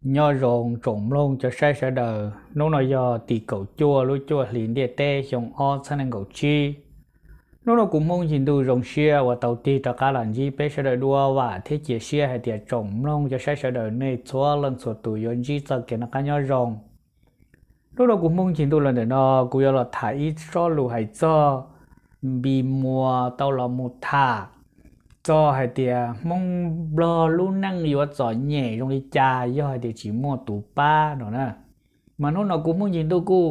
Nyob zoo tsoom mloog cov saib sawv daws, hnub no yog tim kaum cuaj lub cuaj hlis ntiaj teb xyoo ob txhiab nees nkaum tsib. Hnub no kuv Hmoob Yig Ntuj zoo siab uas tau tig rov qab los ntsib peb sawv daws dua vam thiab cia siab hais tias tsoom mloog cov saib sawv daws nej txhua leej txhua tus yuav ntsib txoj kev noj qab nyob zoo. Hnub no kuv Hmoob Yig Ntuj los ntawm no kuv yuav los tham ib tsob lus hais txog Npis Muas tau los mus tham txog hais tias Hmoob Nplog lub neej yuav txom nyem zoo li cas yog hais tias tsis muaj tus pab no na. Mas hnub no kuv Hmoob Yig Ntuj kuj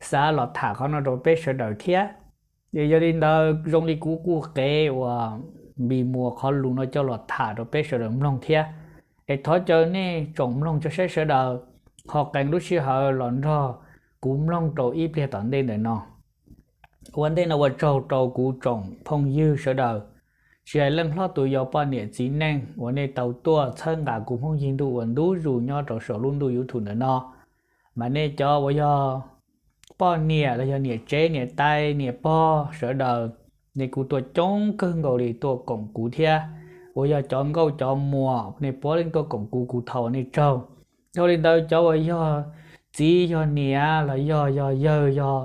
xav los tham qhov no rau peb sawv daws thiab. Yog li ntawd zoo li kuv kuj qev uas Npis Muas qhov lus no coj los tham rau peb sawv daws mloog thiab. Es thov caw nej tsoom mloog cov saib sawv daws ho qee lub sij hawm los nrog kuv mloog rau ib pliag tom ntej ntawm no. Ua ntej no ua tsaug rau kuv tsoom phooj ywg sawv daws, tsis hais leej hlob tus yau, poj niam txiv neej uas nej tau tuaj txhawb nqa kuv Hmoob Yig Ntuj uas ntu zus nyob rau saum lub ntuj YouTube ntawm no. Mas nej cov uas yog poj niam los yog niam tsev niam tais niam pog sawv daws, nej kuj tuaj coob kawg nkaus li tuaj koom kuv thiab. Uas yog cov nkauj cov muam nej puav leej tuaj koom kuv, kuv thov ua nej tsaug. Dhau li ntawd cov uas yog txiv yog niam los yog yog yawg yog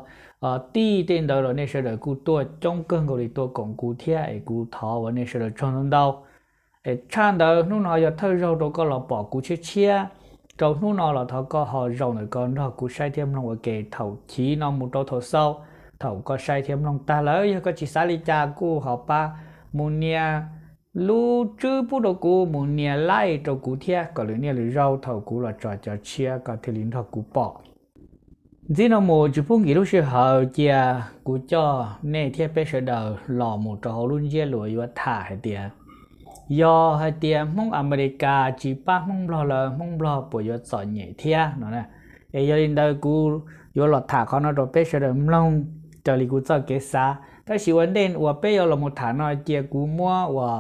tij tej ntawd los nej sawv daws kuj tuaj coob kawg nkaus li tuaj koom kuv thiab es kuv thov ua nej sawv daws tsaug ntau ntau. Es tshaj ntawd hnub no yog thawj zaug rau koj los pom kuv tshiab tshiab, rau hnub no los thov koj ho zaum ntawm ko nrog kuv saib thiab mloog ua ke thaum chiv no mus rau thaum xaus. Thaum koj saib thiab mloog tag lawm yog koj tsis xav li cas kuj ho pab mus nias lub tswb pub rau kuv, mus nias like rau kuv thiab kom lwm niaj lwm zaus thaum kuv los tso cov tshiab koj thiaj li nrog kuv pom. Ntxiv no mus tsis pub nkim lub sij hawm cia kuv coj nej thiab peb sawv daws los mus rau hauv lub ntsiab lus yuav tham hais tias, yog hais tias Hmoob Amelikas tsis pab Hmoob Nplog lawm Hmoob Nplog puas yuav txom nyem thiab no. Es yog li ntawd kuv yuav los tham qhov no rau peb sawv daws mloog raws li kuv txoj kev xav. Tab sis ua ntej uas peb yuav los mus tham no cia kuv muab uas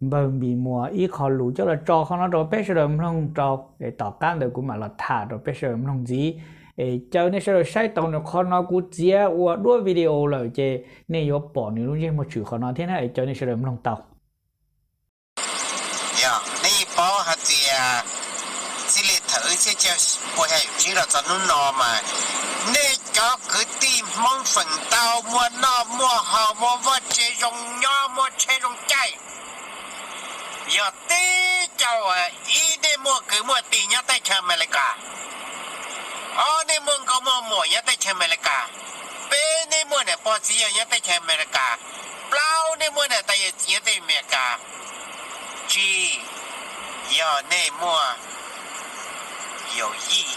npawg Npis Muas ib qho lus coj los tso qhov no rau peb sawv daws mloog rau, es tom qab ntawd kuv mam los tham rau peb sawv daws mloog ntxiv. Es caw nej sawv daws saib tau nws qhov no kuv txiav ua duab video lawm ces nej yuav pom nws lub ntsej muag tshwm qhov no thiab na, es caw nej sawv daws mloog tau. Yog nej paub hais tias txij li thaum wb txhiab caug pua xya caum tsib los txog hnub no mas nej cov kwv tij Hmoob feem ntau muaj noj muaj haus, muaj vaj tse zoo nyob, muaj tsheb zoo caij. Yog tib caug, ib nej muaj kwv muaj tij nyob teb chaws Amelikas, ob nej muaj nkauj muaj muam nyob teb chaws Amelikas, peb nej muaj niam pog txiv yawg nyob teb chaws Amelikas, plaub nej muaj niam tais yawm txiv nyob teb chaws Amelikas, tsib yog nej muaj yaus yij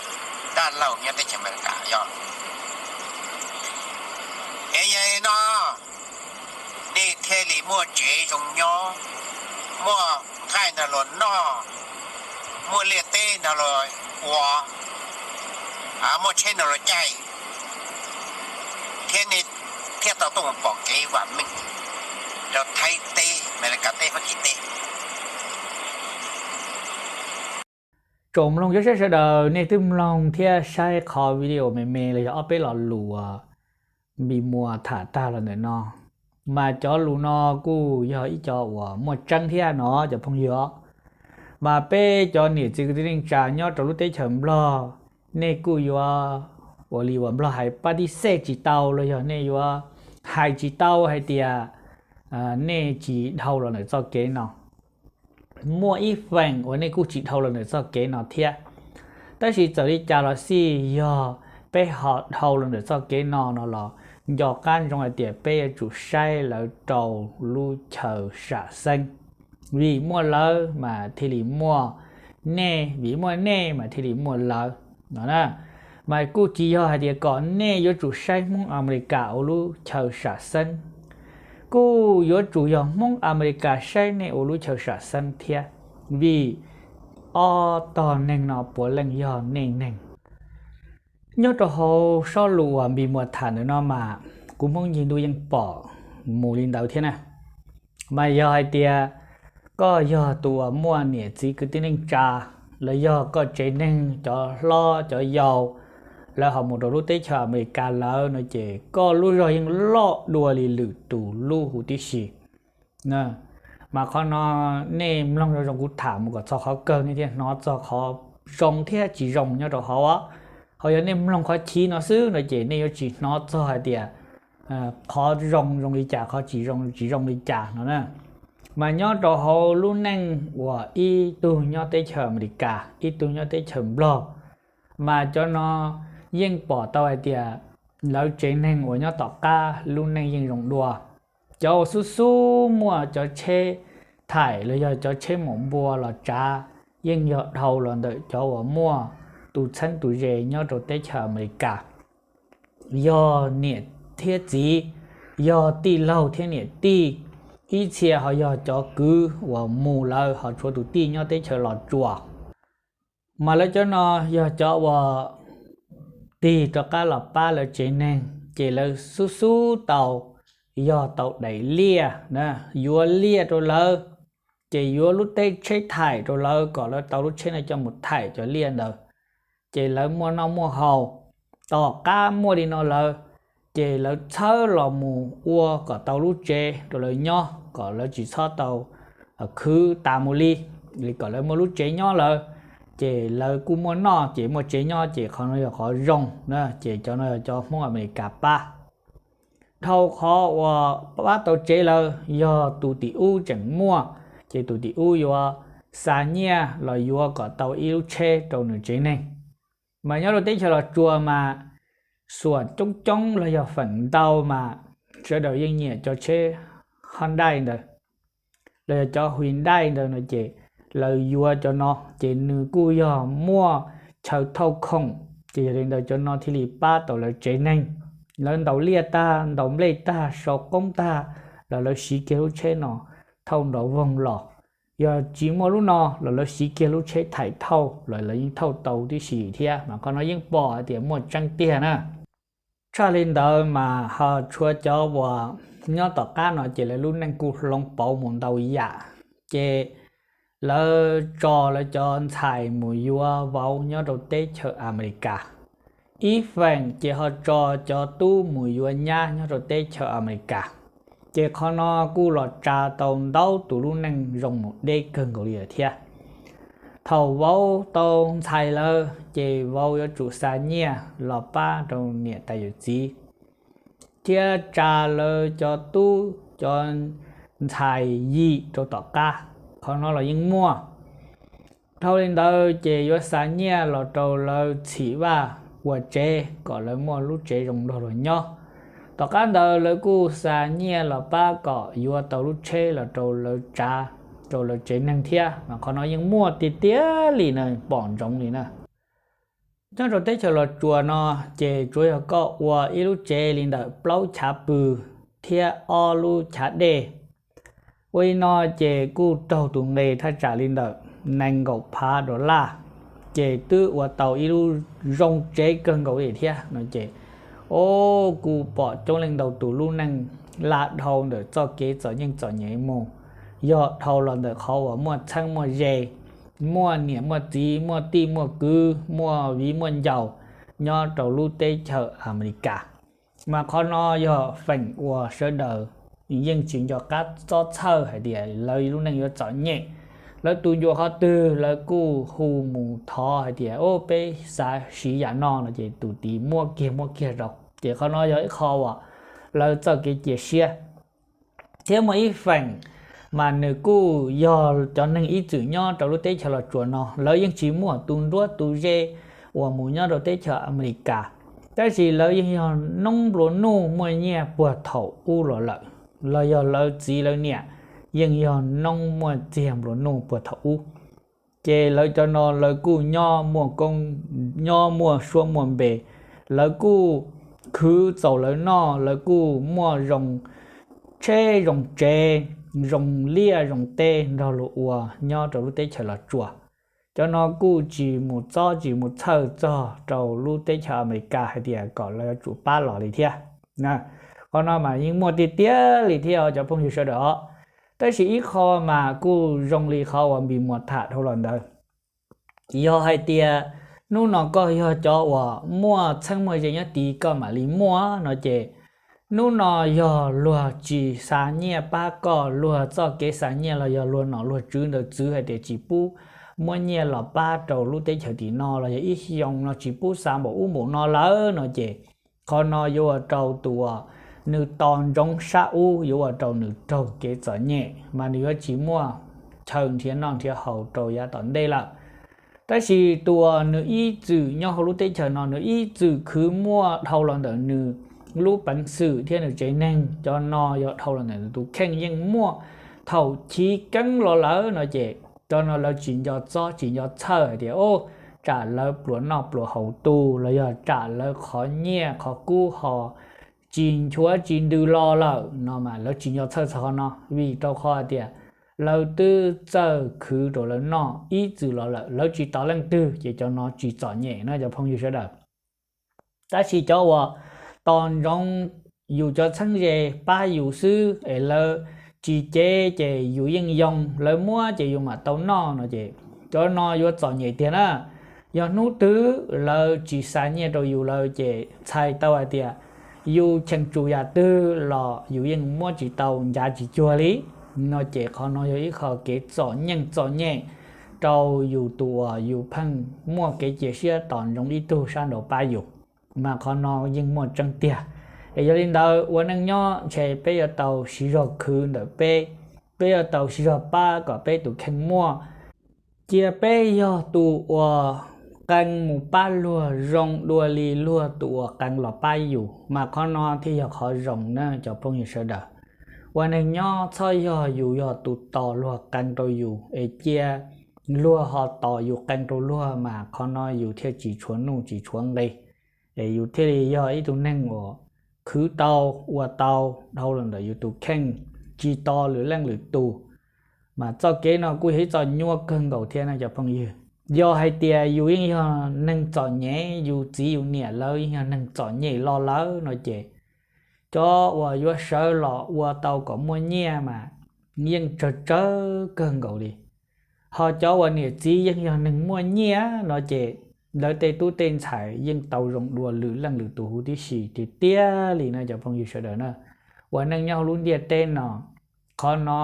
dab laug nyob teb chaws Amelikas yog. Es yog li no nej thiaj li muaj tsev zoo nyob, muaj nqaij nrog luag noj, muaj liaj teb nrog luag ua, muaj tsheb nrog luag caij, thiab nej thiaj tau tuaj mus pom kev vam meej rau Thaib teb, Amelikas teb, Fab Kis teb. Tsoom mloog cov saib sawv daws, nej twb mloog thiab saib qhov video me me los yog ob peb lo lus uas Npis Muas tham tag los ntawm no, mas cov lus no kuj yog ib co uas muaj tseeb thiab no cov phooj ywg. Mas peb cov niam txiv kwv tij neej tsa nyob rau lub teb chaws Nplog, nej kuj yuav ua li uas Nplog hais pab tib xej tsis tau los yog nej yuav hais tsis tau hais tias nej tsis dhau los ntawm txoj kev no. Muaj ib feem uas nej kuj tsis dhau los ntawm txoj kev no thiab. Tab sis txawm li cas los xij yog peb ho dhau los ntawm txoj kev no no los nco qab ntsoov hais tias peb yuav tsum saib lawv rau lub chaw sam xeeb. Vim muaj lawv mas thiaj li muaj nej, vim muaj nej mas thiaj li muaj lawv no na. Mas kuj tsis yog hais tias kom nej yuav tsum saib Hmoob Amelikas ua lub chaw sam xeeb, kuj yuav tsum yog Hmoob Amelikas saib nej ua lub chaw sam xeeb thiab, vim ob tog neeg no puav leej yog nej neeg. Nyob rau hauv sob lus uas Npis Muas tham ntawm no mas kuv Hmoob Yig Ntuj yeej pom mus li ntawd thiab na. Mas yog hais tias koj yog tus uas muaj niam txiv kwv tij neej tsa, los yog koj tsev neeg cov hlob cov yau lawv ho mus rau lub teb chaws Amelikas lawm no ces koj lub zog yeej loj dua li lwm tus lub huv tib si. Mas qhov no nej mloog zoo zoo kuv tham mus kom txog qhov kawg nej thiaj hnov txog qhov zoo thiab tsis zoo nyob rau hauv. Ho yog nej mloog qhov chiv no xwb no ces nej yuav tsis hnov txog hais tias qhov zoo zoo li cas, qhov tsis zoo tsis zoo li cas no na. Mas nyob rau hauv lub neej uas ib tug nyob teb chaws Amelikas, ib tug nyob teb chaws Nplog, mas cov no yeej pom tau hais tias lawv tsev neeg uas nyob tom qab lub neej yeej zoo dua. Cov uas xub xub muaj cov tsheb thaim los yog cov tsheb maum npua los tsav yeej yog dhau los ntawm cov uas muaj tus txheeb tus ze nyob rau teb chaws Amelikas, yog niam thiab txiv, yog tij laug thiab niam tij, ib txhia ho yog cov kwv uas mus lawm ho tshuav tus tij nyob teb chaws Los Tsuas. Mas lawv cov no yog cov uas tig rov qab los pab lawv tsev neeg ces lawv xub xub tau, yog tau daim liaj, yuav liaj rau lawv, ces yuav lub teb tsheb thaim rau lawv kom lawv tau lub tsheb no coj mus thaim cov liaj ntawd, ces lawv muaj noj muaj haus. Tom qab muaj li no lawm, ces lawv txhawb los mus ua kom tau lub tsev rau lawv nyob kom lawv tsis txhob tau khwv tas mus li, kom lawv muaj lub tsev nyob lawm, ces lawv kuj muaj noj ces muaj tsev nyob ces qhov no yog qhov zoo na, ces cov no yog cov Hmoob Amelikas pab. Dhau qhov uas pab tau tsev lawm yog tus tim ub tseem muaj, ces tus tim ub yuav xa nyiaj los yuav kom tau ib lub tsheb rau nws tsev neeg. Mas nyob rau teb chaws Los Tsuas mas xuam coob coob los yog feem ntau mas sawv daws yeej nyiam cov tsheb Hyundai ntawd los yog cov Hyundai ntawd no ces lawv yuav cov no ces nws kuj yog muaj chaw thauj khoom, ces yog li ntawd cov no thiaj li pab tau lawv tsev neeg. Lawv ntaus liaj tag, ntaus nplej tag, sau qoob tag los lawv siv kiag lub tsheb no thauj nrov voog los. Yog tsis muaj lub no los lawv siv kiag lub tsheb thaim thauj los lawv yeej thauj tau tib si thiab, mas qhov no yeej pom hais tias muaj tseeb tiag na. Tshaj li ntawd mas ho tshuav cov uas nyob tom qab no ces lawv lub neej kuj hloov pauv mus ntau yam, ces lawv tso lawv cov ntxhais mus yuav vauv nyob rau teb chaws Amelikas. Ib feem ces ho tso cov tub mus yuav nyab nyob rau teb chaws Amelikas. Ces qhov no kuj los tsa tau ntau tus lub neej zoo mus deb kawg nkaus li lawm thiab. Thaum vauv tau ntxhais lawm ces vauv yuav tsum xa nyiaj los pab rau niam tais yawm txiv thiab tsa lawv cov tub cov ntxhais yim rau tom qab. Qhov no los yeej muaj. Dhau li ntawd ces yuav xa nyiaj los rau lawv txhim vaj ua tsev kom lawv muaj lub tsev zoo nrog luag nyob. Tom qab ntawd lawv kuj xa nyiaj los pab kom yuav tau lub tsheb los rau lawv tsav rau lawv tsev neeg thiab, mas qhov no yeej muaj tiag tiag li na, pom ntsoov li na. Nyob rau teb chaws Los Tsuas no ces tsuas yog koj ua ib lub tsev li ntawm plaub chav pw thiab ob lub chav dej. Ua li no ces kuj raug tus nqi thaj tsam li ntawm nees nkaum phav dollar, ces twb ua tau ib lub zoo tsev kawg nkaus li thiab no ces, o, kuj pom coob leej ntau tus lub neej laj dhau ntawm txoj kev txom nyem txom nyem mus, yog dhau los ntawm qhov uas muaj txheeb muaj ze, muaj niam muaj txiv, muaj tij muaj kwv, muaj viv muaj ncaus nyob rau lub teb chaws Amelikas. Mas qhov no yog feem uas sawv daws yeej tsis nco qab txob txhawj hais tias lawv lub neej yuav txom nyem. Lawv tus ncua qhov twg lawv kuj hu mus thov hais tias, o, peb xav siv yam no no ces tus tid muab kiag muab kiag rau. Ces qhov no yog ib qho uas lawv txoj kev cia siab. Thiab muaj ib feem mas nws kuj yog cov neeg ib txwm nyob rau lub teb chaws Los Tsuas no lawv yeej tsis muaj tu nruab tu ze uas mus nyob rau teb chaws Amelikas, tab sis lawv yeej yog noob nplua nuj muaj nyiaj puag thaum ub los lawm, los yog lawv txiv lawv niam yeej yog noob muaj txiag nplua nuj puag thaum ub. Ces lawv cov no lawv kuj nyob muaj koob, nyob muaj suab muaj npe, lawv kuj khwv txaus lawv noj, lawv kuj muaj zoo tsheb zoo tsev, zoo liaj zoo teb nrog luag ua nyob rau lub teb chaws Los Tsuas. Cov no kuj tsis mus txob tsis mus txhawj txog rau lub teb chaws Amelikas hais tias kom lawv yuav tsum pab los li thiab. Qhov no mas yeej muaj tiag tiag li thiab cov phooj ywg sawv daws os. Tab sis ib qho mas kuj zoo li qhov uas Npis Muas tham dhau los ntawd, yog hais tias hnub no koj yog cov uas muaj txheeb muaj ze nyob tid koj mam li muaj no ces hnub no yog luag tsis xa nyiaj pab koj, luag txoj kev xa nyiaj los yog luag nom luag tswv ntawd txwv hais tias tsis pub muab nyiaj los pab rau lub teb chaws tim no los yog ib xyoo no tsis pub xa npaum ub npaum no lawm no ces qhov no yuav ua rau tus uas nws tos ntsoov sab ub yuav ua rau nws raug kev txom nyem mas nws yuav tsis muaj chaw nrhiav noj nrhiav haus rau yav tom ntej lawm. Tab sis tus uas nws ib txwm nyob hauv lub teb chaws no nws ib txwm khwv muaj dhau los ntawm nws lub peev xwm thiab nws tsev neeg, cov no yog dhau los ntawm nws tus kheej yeej muaj thaum chiv keeb los lawm no ces cov no lawv tsis nco txob tsis nco txhawj hais tias o, tsam lawv pluas noj pluas haus tu los yog tsam lawv qhov nyiaj qhov kub ho tsis nchuav tsis ntws los lawm no mas lawv tsis nco txhawj txog qhov no vim rau qhov hais tias lawv twb txawj khwv rau lawv noj ib txwm los lawm, lawv tsis tos leej twg ces cov no tsis txom nyem na cov phooj ywg sawv daws. Tab sis cov uas tos ntsoov yus cov txheeb ze pab yus xwb es lawv tsis cev ces yus yeej yoo, lawv muab ces yus mam tau noj no ces cov no yuav txom nyem tiag na. Yog hnub twg lawv tsis xa nyiaj rau yus lawm ces txhais tau hais tias yus cheem tsum yam twg los yus yeej muab tsis tau, ncav tsis cuag li. No ces qhov no yog ib qho kev txom nyeej txom nyem rau yus tus uas yus pheej muaj kev cia siab tos ntsoov ib tug sab nraud pab yus, mas qhov no yeej muaj tseeb tiag. Es yog li ntawd ua neej nyob ntshe peb yuav tau siv zog khwv ntawm peb, peb yuav tau siv zog pab kom peb tus kheej muaj. Cia peb yog tus uas qee mus pab luag zoo dua li luag tus uas qee los pab yus, mas qhov no thiaj yog qhov zoo na cov phooj ywg sawv daws. Ua neeg nyob txhob yog yus yog tus tos luag qee rau yus es cia luag ho tos yus qee rau luag, mas qhov no yus thiaj tsis tshuav nuj tsis tshuav nqi. Es yus thiaj li yog ib tug neeg uas khwv tau, ua tau dhau los ntawm yus tus kheej, tsis tos lwm leej lwm tus. Mas txoj kev no kuj yog ib txoj nyuaj kawg nkaus thiab na cov phooj ywg. Yog hais tias yus yeej yog neeg txom nyem, yus txiv yus niam lawv yeej yog neeg txom nyem los lawm no ces cov uas yuav sawv los ua tau kom muaj nyiaj mas yeej tsawg tsawg kawg nkaus li. Ho cov uas niam txiv yeej yog neeg muaj nyiaj no ces lawv tej tub tej ntxhais yeej tau zoo dua lwm leej lwm tus huv tib si tiag tiag li na cov phooj ywg sawv daws na. Ua neej nyob hauv lub ntiaj teb no, qhov no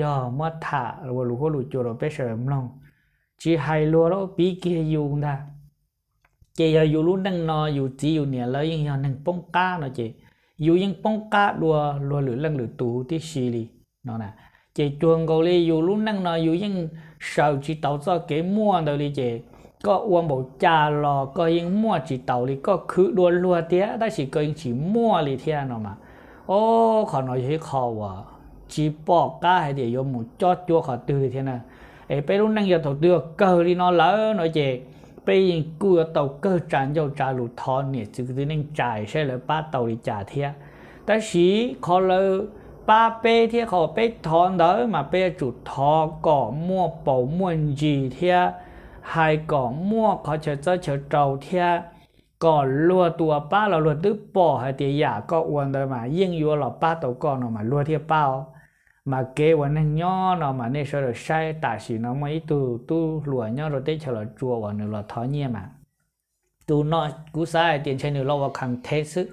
yog muab tham ua lus huab lus cua rau peb sawv daws mloog, tsis hais luag los piv kiag yus ntag. Ces yog yus lub neej no yus txiv yus niam lawv yeej yog neeg poob qab no ces yus yeej poob qab dua luag lwm leej lwm tus huv tib si li no. Ces cuag nkaus li yus lub neej no yus yeej sawv tsis tau txoj kev muaj ntawd li ces koj ua npaum cas los koj yeej muaj tsis taus li, koj khwv dua luag tiag tab sis koj yeej tsis muaj li thiab no mas. O, qhov no yog ib qho uas tsis pom qab hais tias yuav mus cob cuab qhov twg li thiab na. Es peb lub neej yog thaum twg kawg li no lawm no ces peb yeej kuj yuav tau kawg tsa ncauj tsa lus thov niam txiv kwv tij neej tsa saib lawv pab tau li cas thiab. Tab sis qhov lawv pab peb thiab qhov peb thov ntawd mas peb yuav tsum thov kom muaj paus muaj ntsis thiab hais kom muaj qhov chaw txawb chaw rau thiab kom luag tus uas pab los luag twb pom hais tias yam koj ua ntawd mas yeej yuav los pab tau koj no mas luag thiaj pab os. Mas kev ua neeg nyob no mas nej sawv daws saib tam sim no muaj ib tug tub hluas nyob rau teb chaws Los Tsuas uas nws los thov nyiaj mas tus no kuv xav hais tias ntshe nws los ua content xwb.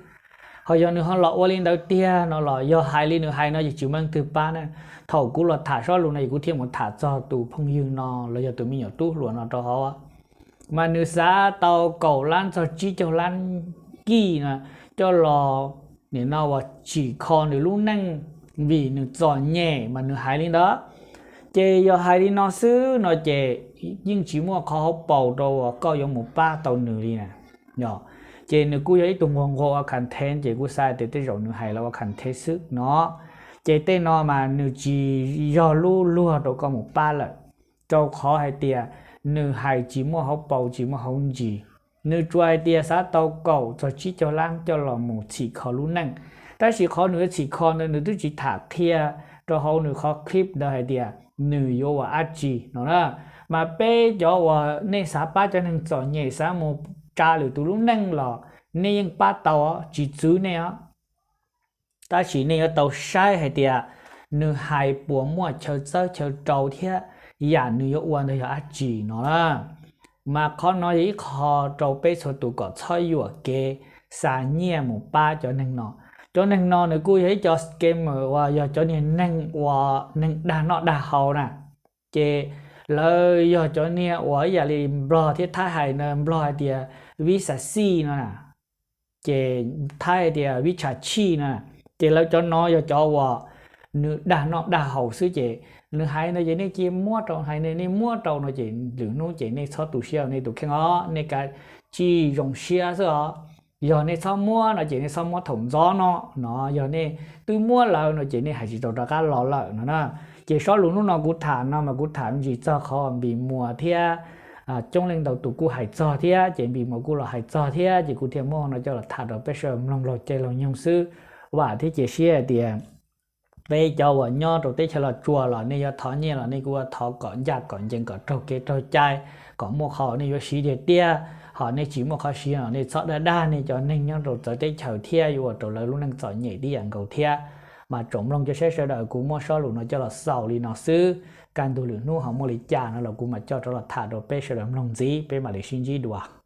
Ho yog nws ho los ua li ntawd tiag no los yog hais li nws hais no yog tsis muaj leej twg pab na. Thaum kuv los tham sob lus no es kuv thiaj mus tham txog tus phooj ywg no los yog tus me nyuam tub hluas no rau hauv, mas nws xav tau kaum lab txog tsib caug lab kij no coj los nim no uas tsim kho nws lub neej vim nws txom nyem mas nws hais li ntawd. Ces yog hais li no xwb no ces yeej tsis muaj qhov hauv paus rau uas koj yuav mus pab tau nws li na. Ces nws kuj yog ib tug nquag nquag ua content ces kuv xav tias tej zaum nws hais los ua content xwb no. Ces tej no mas nws tsis yog lub luag rau koj mus pab lawm, rau qhov hais tias nws hais tsis muaj hauv paus tsis muaj hauv ntsis. Nws tsuas hais tias xav tau kaum txog tsib caug lab coj los mus txhim kho lub neej, tab sis qhov nws yuav txhim kho ntawd nws twb tsis tham qhia rau hauv nws qhov clip ntawd hais tias nws yuav ua dab tsi no na. Mas peb cov uas nej xav pab cov neeg txom nyem xav mus tsa lwm tus lub neej los nej yeej pab tau, tsis txwv nej os. Tab sis nej yuav tau saib hais tias nws hais puas muaj chaw txawb chaw rau thiab yam nws yuav ua ntawd yog dab tsi no na. Mas qhov no yog ib qho rau peb txhua tus kom txhob yuam kev xa nyiaj mus pab cov neeg no. Cov neeg no nws kuj yog ib co scammer uas yog cov niag neeg uas neeg dag noj dag haus na. Ces lawv yog cov niag uas ib yam li Nplog thiab Thaib hais na, Nplog hais tias vis a vis no na, ces Thaib hais tias vis a vis no na. Ces lawv cov no yog cov uas nws dag noj dag haus xwb ces nws hais no ces nej cia muab rau, hais nej muab rau no ces lwm hnub ces nej txhob tu siab nej tus kheej os, nej kav tsij zoo siab xwb os. Yog nej txhob muab no ces nej txhob muab thaum ntxov no no, yog nej twb muab lawm no ces nej hais tsis tau rov qab los lawm no na. Ces sob lus hnub no kuv tham no mas kuv tham ntsis txog qhov Npis Muas thiab coob leej ntau tus kuj hais txog thiab, ces Npis Muas kuj los hais txog thiab, ces kuv thiaj muab no coj los tham rau peb sawv daws mloog laug caij laug nyoog xwb. Vam thiab cia siab hais tias peb cov uas nyob rau teb chaws Los Tsuas los nej yuav thov nyiaj los nej kuj thov kom ncaj kom ncees kom raug kev raug cai, kom muaj qhov nej yuav siv tiag tiag. Ho nej tsis muaj qhov siv no nej txhob dag dag nej cov neeg nyob rau txawv teb chaws thiab yuav ua rau lawv lub neej txom nyem tib yam nkaus thiab. Mas tsoom mloog cov saib sawv daws, kuv muab sob lus no coj los xaus li no xwb, kaj ntug lwm hnub ho muaj li cas no los kuv mam coj rov los tham rau peb sawv daws mloog ntxiv, peb mam li sib ntsib dua.